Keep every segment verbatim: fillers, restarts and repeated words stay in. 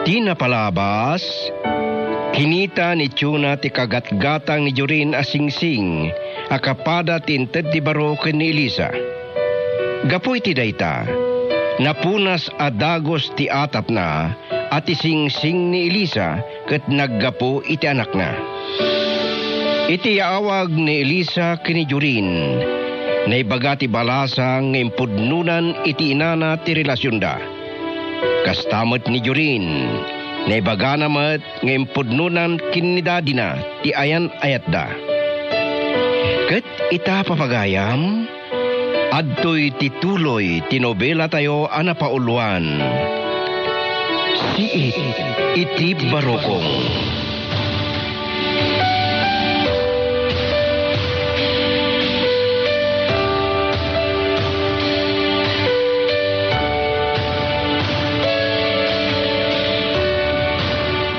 Idi napalabas, kinita ni Chona ti kagatgatang ni Jorin a singsing a kapada ti inted ni Baro ken ni Elisa. Gapu iti dayta, napunas a dagus ti atapna a ti singsing ni Elisa ket naggapu iti anakna. Iti yaawag ni Elisa ken ni Jorin, naibaga ti balasang nga impudnonan iti inana ti relasionda. Kasta met ni Jorin, naibagana met nga impudnonan ken ni dadina ti ayan-ayatda. Ket ita, papagayam, adtoy ti tuloy ti nobelatayo a napauluan, Siit iti Barukong.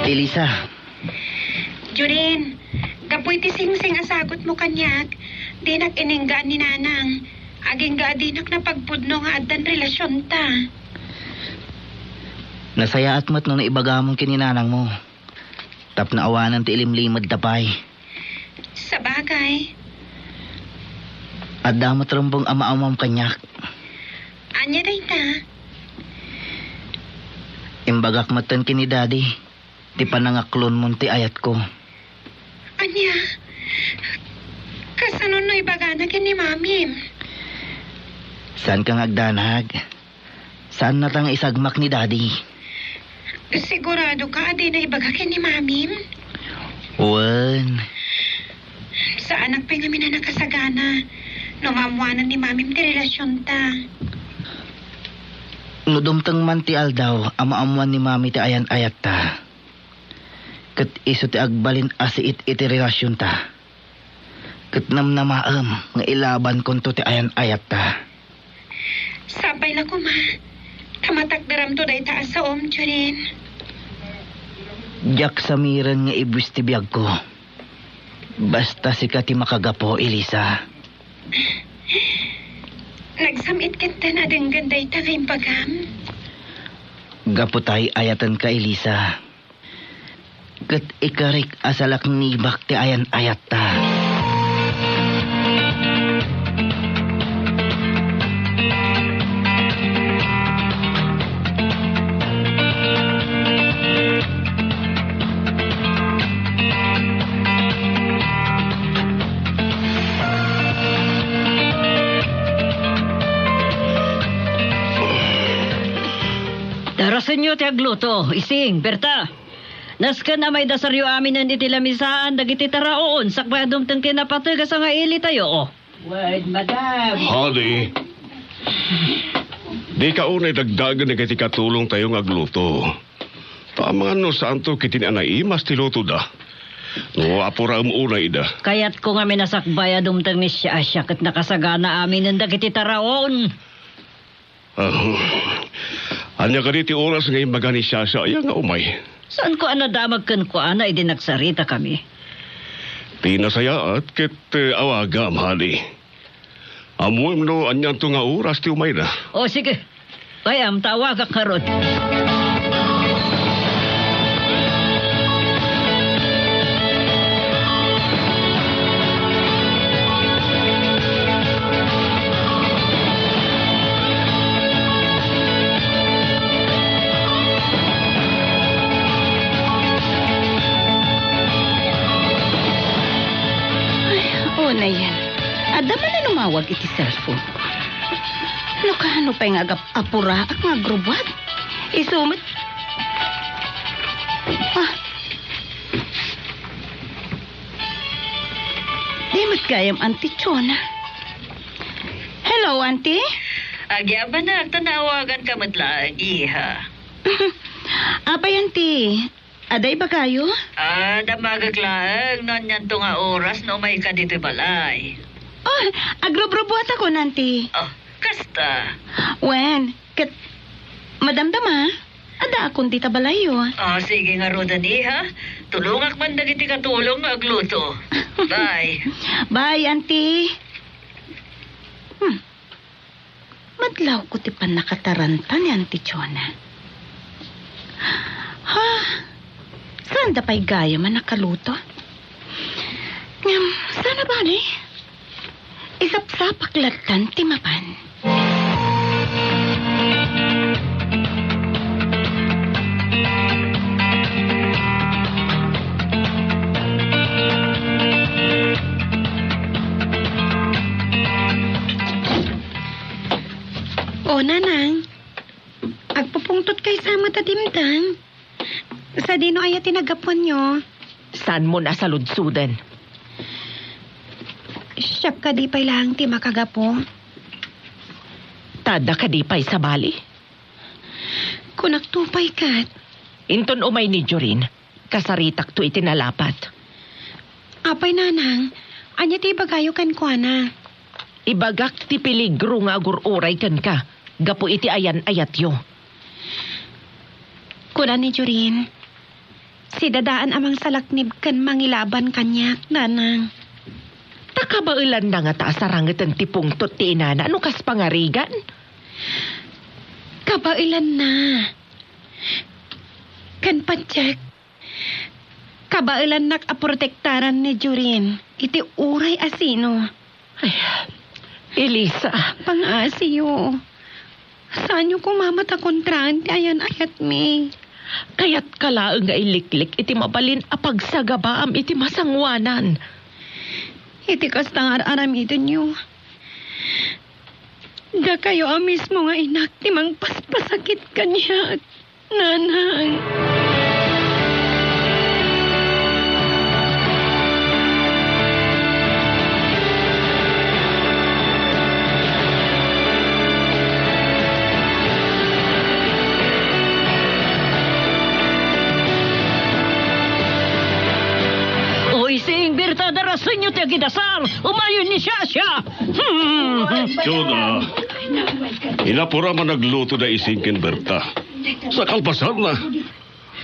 Elisa. Jorin, gapu iti singsing a sagutmo kaniak, dinak ininggaan ni Nanang. Agingga a dinak napagpudno nga addan relasionta. Nasayaat met no naibagamon ken ni nanangmo tapno awanen ti ilimlimedda pay. Sabagay. Adda met rumbeng a maammoam kaniak. Ania dayta? Imbagak metten ken ni Daddy ti panangaklonmon ti ayatko. Ania? Kasano no ibagana ken ni Mamim? Saanka nga agdanag. Saannata nga isagmak ni Daddy. Siguradoka a dina ibaga ken ni Mamim? Wen. Saanak pay ngamin a nakasagana no maammoanan ni Mamim ti relasionta. No dumteng man ti aldaw a maammoan ni Mami ti ayan-ayatta, ket isu ti agbalin a siit iti relasionta, ket namnamaem nga ilabankonto ti ayan-ayatta. Sapay la koma ta matakderamto dayta a saom, Jorin. Diak samiren nga ibuis ti biagko. Basta sika ti makagapu, Elisa. Nagsam-it kentan a denggen dayta nga imbagam. Gapu ta ay-ayatenka, Elisa. Ket ikarik a salaknibak ti ayan-ayatta. Darasenyo ti agluto, Ising, Berta. Nasken a maidasaryo aminen iti lamisaan dagiti taraon sakbay a dumteng ti napategas a nga ilitayo. Wen, madam. Honey, dika unay dagdagen dagiti katulongtayo nga agluto. Amangan no saanto ketdi a naimas ti lutoda. No apuraem unay ida. Kayatko ngamin a sakbay a dumteng ni Shasha ket nakasagana aminen dagiti taraon. Ah, ania kadi ti oras nga imbaga ni Shasha aya nga umay? Saanko a nadamag kenkuana idi nagsaritakami. Ti nasayaat ket, eh, awagam, honey. Ammoem no anianto nga oras ti umayna. O, sige. Kayam ta awagak ngarud. Ay, unayen. Adda man a numawag iti cellphone. No kaano pay nga agap-, apuraak nga agrubbuat? Isu met. Ah. Di met gayam, Auntie Chona. Hello, Auntie? Agyabanak, ta naawaganka met laeng, iha. Apay, Auntie? Adda ibagayo? Ah, damagek laeng no anianto nga oras no umayka ditoy balay. Oh, agrubrubuatakon, Auntie. Oh, kasta. Wen, ket madamdama, addaakon dita balayyo. Ah, sige ngaruden, iha. Tulongak man dagiti katulong nga agluto. Bye. Bye, Auntie. Hmm. Madlawko ti pannakataranta ni Auntie Chona. Saan da pay gayam a nakaluto? Ngem, saan a bale? Isapsapak lattan ti mapan. O, Nanang, agpupungtot kay sa met a dimteng. Sadino aya ti naggapuanyo? Saanmo a saludsoden? Siak kadi pay laeng ti makagapu? Ta adda kadi pay sabali? Kunakto pay ket. Inton umay ni Jorin, kasaritakto iti nalapat. Apay, Nanang, ania ti ibagayo kenkuana? Ibagak ti peligro nga agur-uray kenka gapu iti ayan-ayatyo. Kuna ni Jorin, sidadaan a mangsalaknib ken mangilaban kaniak, Nanang. Ta kabaelanna ngata a sarangeten ti pungtot ti inana no kas pangarigan? Kabaelanna. Ken patiek, kabaelannak a protektaran ni Jorin iti uray a sino. Ay, Elisa. Pang-asiyo. Saanyo koma met a kontraen ti ayan-ayatmi. Kayatka laeng nga iliklik iti mabalin a pagsagabaam iti masangoanan. Iti kasta nga ar-aramidenyo, dakayo a mismo nga inak ti mangpaspasakit kaniak. Nanang. Uy, sing, Berta, darasenyo ti agidasar. Umayon ni Shasha. Hmm. Jona, inapura man nagluto da ising ken Berta. Sa kalpasanna,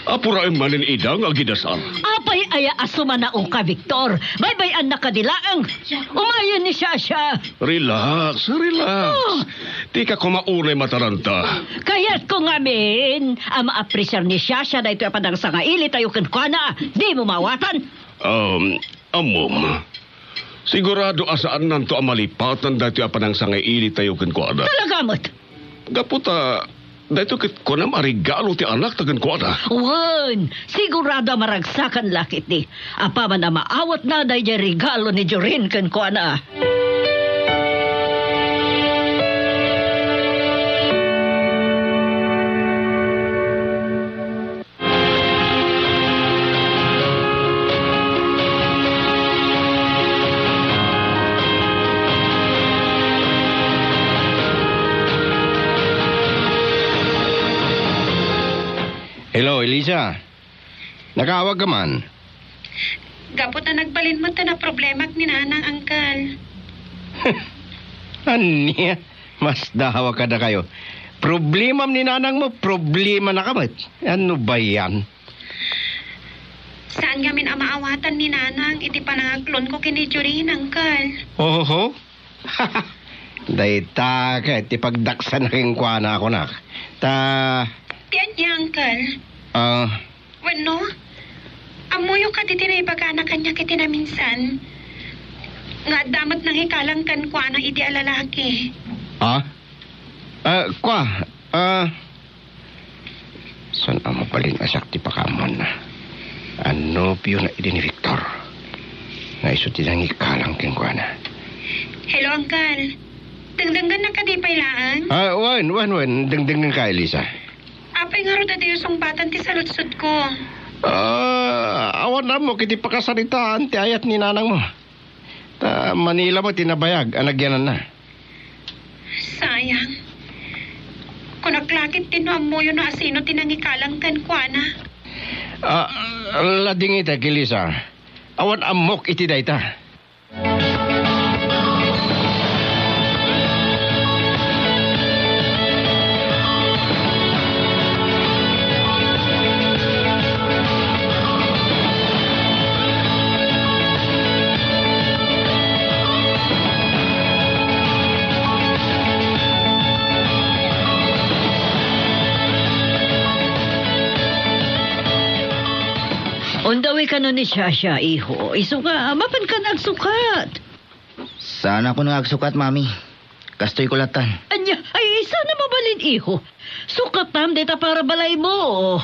apuraem manen ida nga agidasar. Apay aya a sumanaoka, Victor? Baybay-anna kadi laeng. Umayon ni Shasha. Relax, relax. Oh. Dika koma unay mataranta. Kayatko ngamin a maapresiar ni Shasha daytoy a panangsangailitayo kenkuana. Dimo maawatan? Um, ammom. Sigurado a saannanto a malipatan daytoy a panangsangailitayo kenkuana. Talaga met? Gapu ta daytoy ket kunam a regalo ti anakta kenkuana. Wen, sigurado a maragsakan la ketdi. Apaman a maawatna daydiay regalo ni Jorin kenkuana. Hello, Elisa. Nakaawag ka man? Gapu ta nagbalin met a naproblemak ni Nanang, Angkel. Ania? Masdawa kadakayo. Problemam ni nanangmo, problemana ka met. Ano ba yan? Saan ngamin a maawatan ni Nanang iti panangaklonko ken ni Jorin, Angkel. Oho. Dayta ket ti pagdaksana kenkuana, kunak. Ta... Ti ania, Angkel? Ah, Wenno, ammoyo kadi ti naibagana kaniak iti naminsan nga adda met nangikalang kenkuana idi a lalaki. Ah? Ah, kua, ah, saan a mabalin a siak ti pakaammoanna? A nobio na idi ni Victor nga isu ti nangikalang kenkuana. Hello, Angkel. Dengdenggennak kadi pay laeng? Ah, wen, wen, wen. Dengdenggenka, Elisa. Apay ngarud a diyo sungbatan ti saludsodko? Ah, awan ammok iti pakasaritaan ti ayat ni nanangmo. Ta Manila met ti nabayag a nagyananna. Sayang. Kunak la ketdi no ammoyo no asino ti nangikalang kenkuana. Ah, ladingitek, Elisa. Awan ammok iti dayta. Dawi kano ni Shasha, iho. Isu nga, mapankan agsukat. Saanakon nga agsukat, Mami. Kastoy ko latan. Ania, ay, saan a mabalin, iho. Sukatam dayta para balaymo.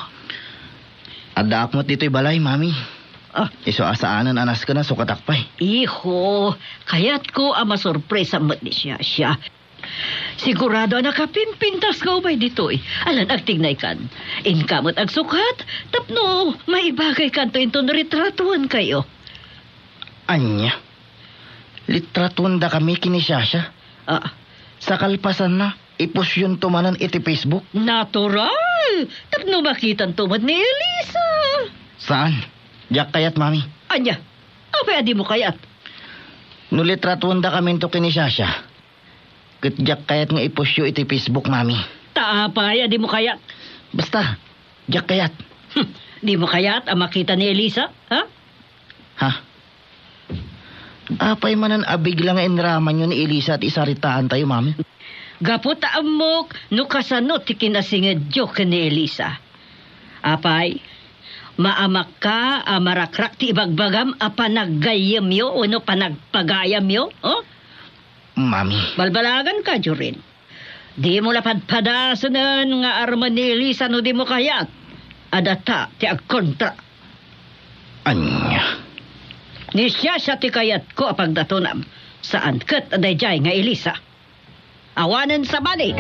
Addaak met ditoy balay, Mami. Ah. Isu a saanen a nasken a sukatak pay. Iho, kayatko a masurpresa met ni Shasha. Sigurado a nakapimpintas ka umay ditoy. Alan, agtignay kan. Inka met agsukat, tapno maibagay kanto inton ritratuan kayo. Ania? Litratuan dakami ken ni Shasha? Ah. Sa kalpasanna, ipusyonto manen iti Facebook? Natural! Tapno makitanto met ni Elisa. Saan? Diak kayat, Mami. Ania? Apay a dimo kayat? No litratuan dakaminto ken ni Shasha, ket diak kayat nga ipusyo iti Facebook, Mami. Ta apay a dimo kayat? Basta, diak kayat. Hmm, dimo kayat a makita ni Elisa, ha? Ha? Apay manen a bigla nga inramanyo ni Elisa ti isaritaantayo, Mami? Gapu ta ammok no kasano ti kinasingedyo ken ni Elisa. Apay, maamakka a marakrak ti ibagbagam a panaggayyemyo wenno panagpagayamyo, oh? Mami. Balbalaganka, Jorin. Dimo la padpadasenen nga armen ni Elisa no dimo kayat. Adda ta ti agkontra. Ania? Ni Shasha ti kayatko a pagdatonam. Saan ket a daydiay nga Elisa. Awanen sabali!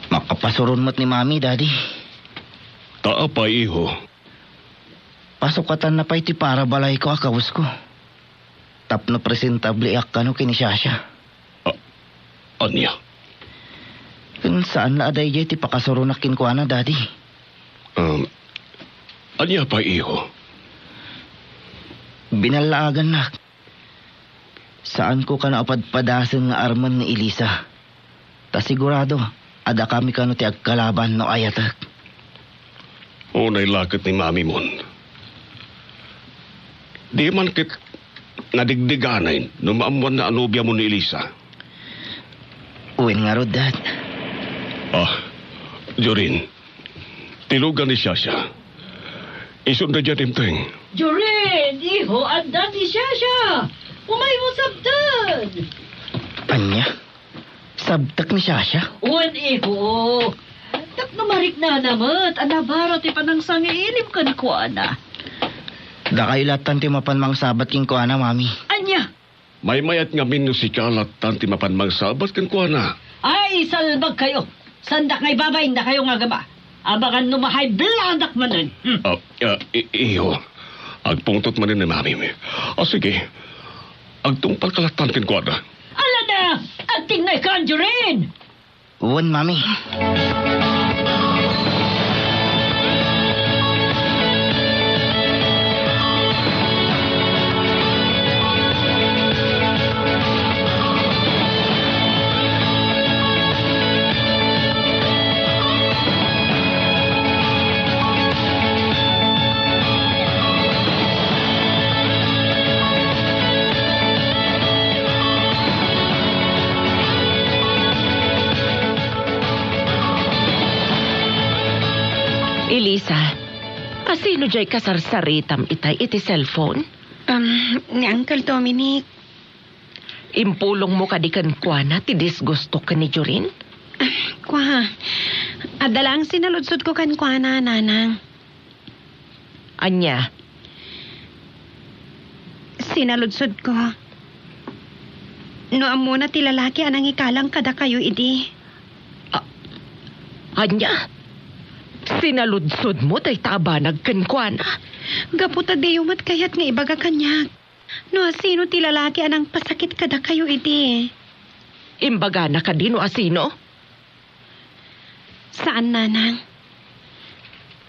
Makapasuron met ni Mami, Daddy. Ta apay, iho? Pasukatanna pay ti para balayko a kawesko. Tapno presentabliak kano ken ni Shasha. A-, ania? Ken saan la a daydiay ti pakasuronak kenkuana, Daddy. Um, ania pay, iho? Binallaagannak. Saanko kano a padpadasen nga armen ni Elisa. Ta sigurado, adda kami kano ti agkalaban no ayatek. Unay la ket ni mamimon. Di man ket nadigdiganen no maammoanna a nobiamo ni Elisa. Wen ngarud, Dad. Ah, Jorin, tilugan ni Shasha. Isunda diay dimteng. Jorin, iho, adda ni Shasha. Umaymo sabten. Ania? Sabtek ni Shasha? Wen, iho. Tapno mariknana met a nabaro ti panangsangiilim kenkuana. Dakayo lattan ti mapan mangsabat kenkuana, Mami. Ania? Maymayat ngamin no sika lattan ti mapan mangsabat kenkuana. Ay, salbagkayo. Saandak nga ibabain dakayo nga agama. Abangan no ma-high blood-ak manen. Hmm. Ah, ah, i-, iho. Agpungtot manen ni mamim. Ah, sige. Agtungpalka lattan kenkuana. Ala na! Agtignay ka, Angeline! Wen, Mami. Elisa, asino diay kasarsaritam itay iti cellphone? Um, ni Uncle Dominic. Impulongmo kadi kenkuana ti disgusto ken ni Jorin? Ah, kua, adda laeng sinaludsodko kenkuana, Nanang. Ania? Sinaludsodko. No ammona ti lalaki a nangikalang kadakayo idi. A-, ania? Sinaludsodmo dayta a banag kenkuana? Gapu ta diyo met kayat nga ibaga kaniak no asino ti lalaki a nangpasakit kadakayo idi. Imbagana kadi no asino? Saan, Nanang.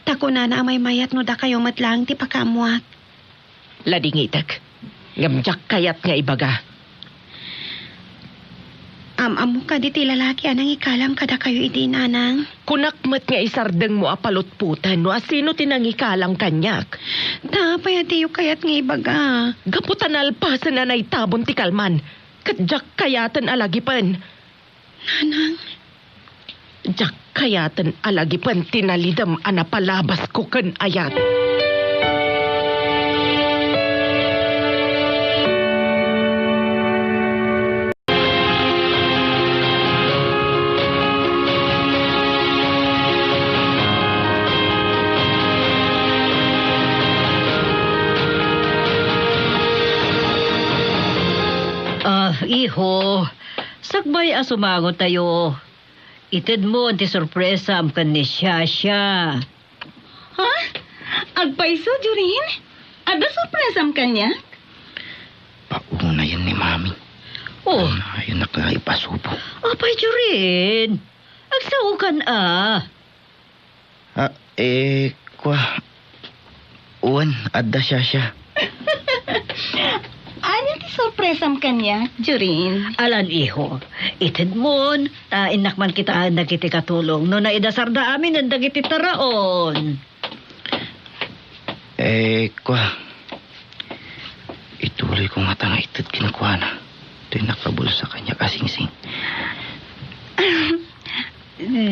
Ta kunana a maymayat no dakayo met laeng ti pakaammoak. Ladingitek. Ngem diak kayat nga ibaga. Am-ammo kadi ti lalaki a nangikalang kadakayo idi, Nanang? Kunak met nga isardengmo a palutpoten no asino ti nangikalang kaniak. Ta apay a diyo kayat nga ibaga? Gapu ta nalpasen a naitabon ti kalman, ket diak kayaten a lagipen. Nanang. Diak kayaten a lagipen ti nalidem a napalabasko ken ayat. Ah, iho, sakbay a sumangotayo, itedmon ti sorpresam ken ni Shasha. Ha? Agpayso, Jorin? Adda sorpresam kaniak? Paunayen ni Mami. Oh. Paunayen nga ipasubo. Apay, Jorin? Agsaokan a. Ah, eh, kua. Wen, adda Shasha. Ania ti sorpresam kaniak, Jorin? Alan, iho. Itedmon, ta innak man kitaen dagiti katulong no naidasarda aminen dagiti taraon. Eh, kua. Ituloy ko ngata nga ited kenkuana toy nakabulsa kaniak a singsing.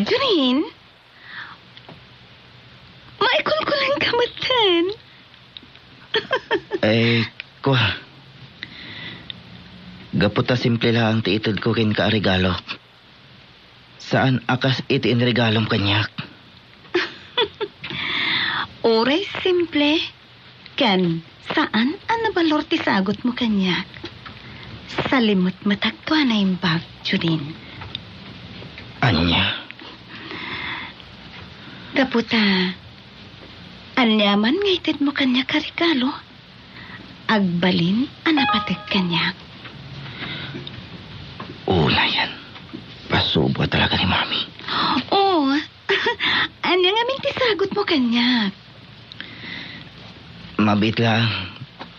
Jorin? Maikunkunenka metten. Eh, kua. Gapu ta simple laeng ti itedko kenka a regalo. Saan a kas iti inregalom kaniak. Uray simple, ken saan a nabalor ti sagutmo kaniak. Salimetmetakto a naimbag, Jorin. Ania? Gapu ta, aniaman nga itedmo kaniak a regalo, agbalin a napateg kaniak. Unayen, pasubo talaga ni Mami. Oo. Ania ngamin ti sagutmo kaniak? Mabiit laeng,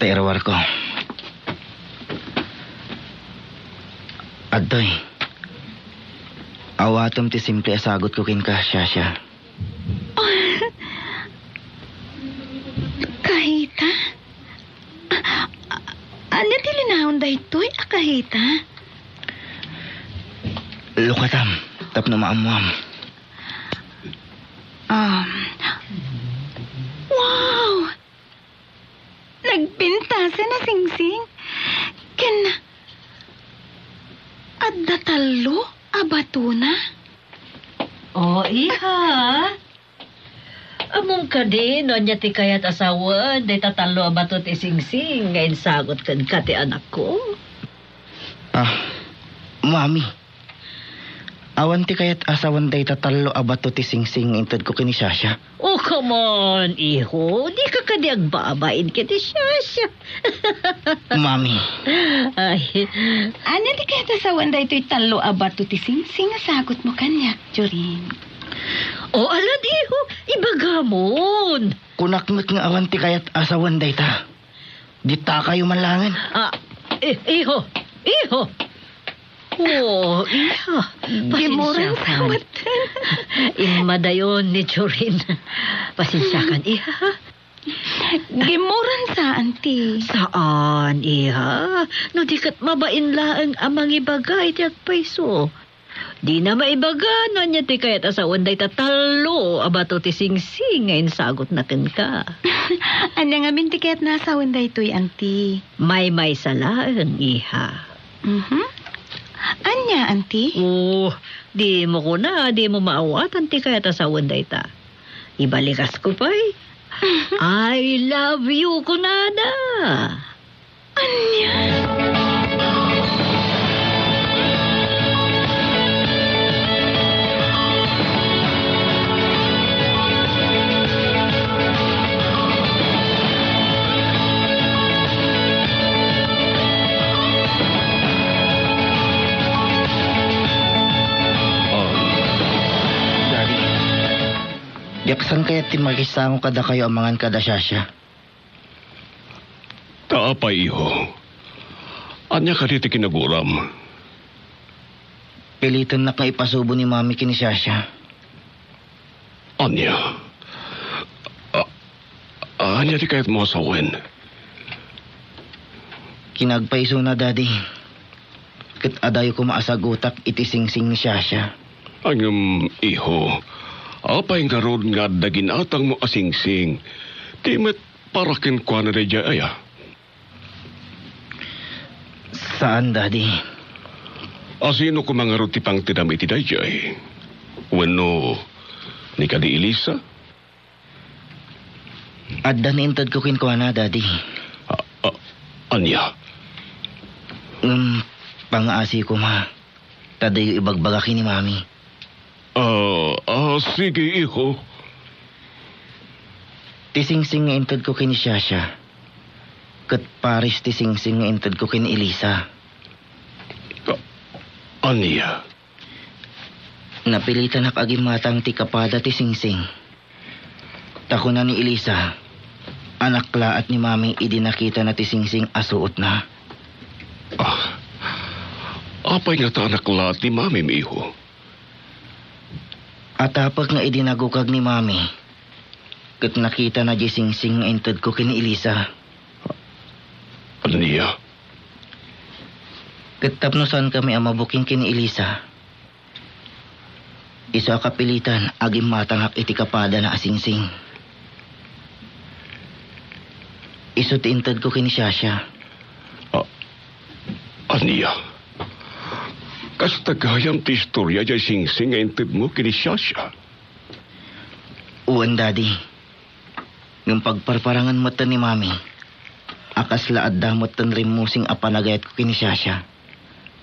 ta iruarko. Adtoy, awatem ti simple a sagutko kenka, Shasha. Kahita? A-, a-, ania ti linaon daytoy a kahita? Lukatam, tapno maammuam. Um, wow! Nagpintasen a singsing. Ken adda tallo a batona. Oh, iha. Ammom kadi no ania ti kayat a sawen dayta tallo a bato ti singsing nga insagut kenka ti anakko? Ah, Mami. Awan ti kayat a sawen dayta tallo a bato ti singsing nga intedko ken ni Shasha. Oh, come on, iho. Dika kadi agbabain ken ni Shasha. Mami. Ay. Ania ti kayat a sawen daytoy tallo a bato ti singsing a sagutmo kaniak, Jorin? Oh, alan, iho. Ibagamon. Kunak met nga awan ti kayat a sawen dayta. Ditakayo man laengen. Ah, i-, iho, iho. Oh, iha. Gimuran sa maten. Immadayon ni Jorin. Pasensiakan, iha. Gimuran sa, anti. Saan, iha? No di ket mabain laeng a mangibaga iti agpayso. Dina maibaga no ania ti kayat a sawen dayta tallo a bato ti singsing nga insagutna kenka. Ania ngamin ti kayatna a sawen daytoy, anti? Maymaysa laeng, iha. Mhm. Ania, anti? Oh, dimo kuna, dimo maawatan ti kayat a sawen dayta. Ibalikas ko pay. I love you, kunada. Ania? Oh, Daddy. Diak saan kayat ti makisango kadakayo amangan kada Shasha? Ta apay, iho? Ania kadi ti kinaguram? Pilitennak nga ipasubo ni Mami ken ni Shasha. Ania? A-, ania ti kayatmo a sawen? Kinagpaisuna, Daddy. Ket adayo koma a sagutak iti singsing ni Shasha. Ngem, iho, apay ngarud nga adda ginatangmo a singsing? Ti met para kenkuana daydiay aya? Saan, Daddy. A sino koma ngarud ti pangtedam iti daydiay? Wenno ni kadi Elisa? Adda ni intedko kenkuana, Daddy. A-, a-, ania? Ngem, pangaasi koma. Ta diyo ibagbaga ken ni Mami. Ah, ah, sige, iho. Ti singsing nga intedko ken ni Shasha, ket pares ti singsing nga intedko ken ni Elisa. A-, ania? Napilitanak a gimmatang ti kapada ti singsing. Ta kuna ni Elisa, anak laat ni Mami idi nakitana ti singsing a suotna. Ah, apay ngata anak laat ni Mami, iho? Atapek nga idi nagukag ni Mami, ket nakitana diay singsing nga intedko ken ni Elisa. Ania? Ket tapno saankami a mabuking ken ni Elisa, isu a kapilitan a gimmatangak iti kapadana a singsing. Isu ti intedko ken ni Shasha. A-, ania? Kasta gayam ti istoria diay singsing nga intedmo ken ni Shasha? Wen, Daddy. Ngem pagparparangan metten ni Mami a kasla adda metten rimmusing a panagayatko ken ni Shasha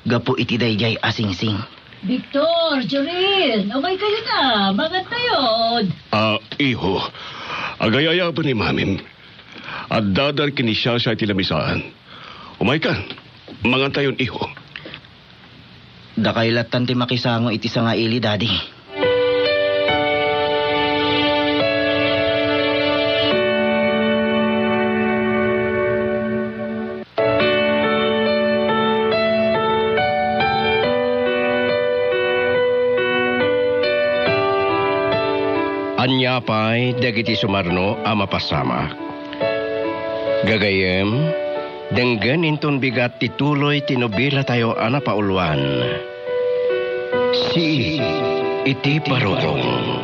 gapu iti daydiay a singsing. Victor, Joril, umaykayo ta, mangantayon. Ah, iho, agayayabak ni Mamim. Addadan ken ni Shasha iti lamisaan. Umaykan, mangantayon, iho. Dakay lattan ti makisango iti sangaili, Daddy. Ania pay dagiti sumarno a mapasamak? Gagayyem, denggen inton bigat ti tuloy ti nobilatayo a napauluan. Sii iti Barukong.